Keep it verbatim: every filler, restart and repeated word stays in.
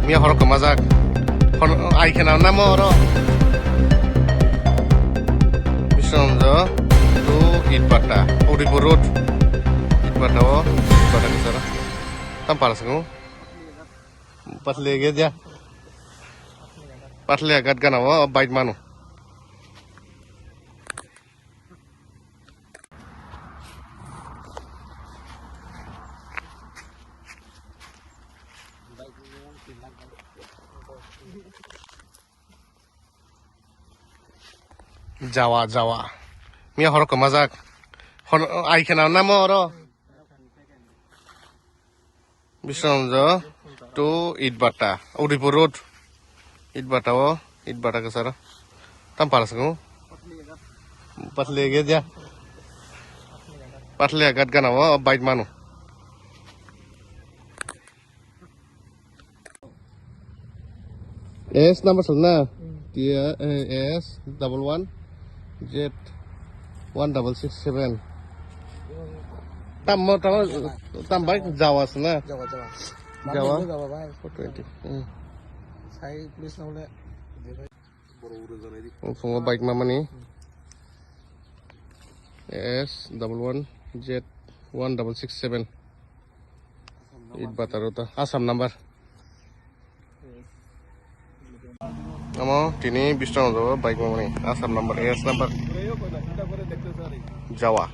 Miya horok kwmajak. Hor-, ai kheno namo oro. Biswanath to Itbata, Udaipur Road. Itbata o, Itbata kwcharo. Tam pala swngo. Pathle ge ja. Pathle gat gana o bike mano. Jawa, Jawa. Miya horok kwmajak. Hor-, ai kheno namo oro. Biswanath to Itbata, Udaipur Road. Itbata o, Itbata kwcharo. Tam pala swngo. Pathle ge ja. Pathle gat gana o bike mano. S number sal na? Hmm. Dia, eh, S double one Z one double six seven. Tam mo, tam, tam bike Jawa sal na? Jawa, Jawa. Jawa? Jawa, bhai. Four twenty. Hmm. Sai police na bole. Phungo bike mamani. S double one Z one double six seven. Itbata road, Assam number. Amo tini Biswanath o bike mamani, Assam number, S number. Jawa.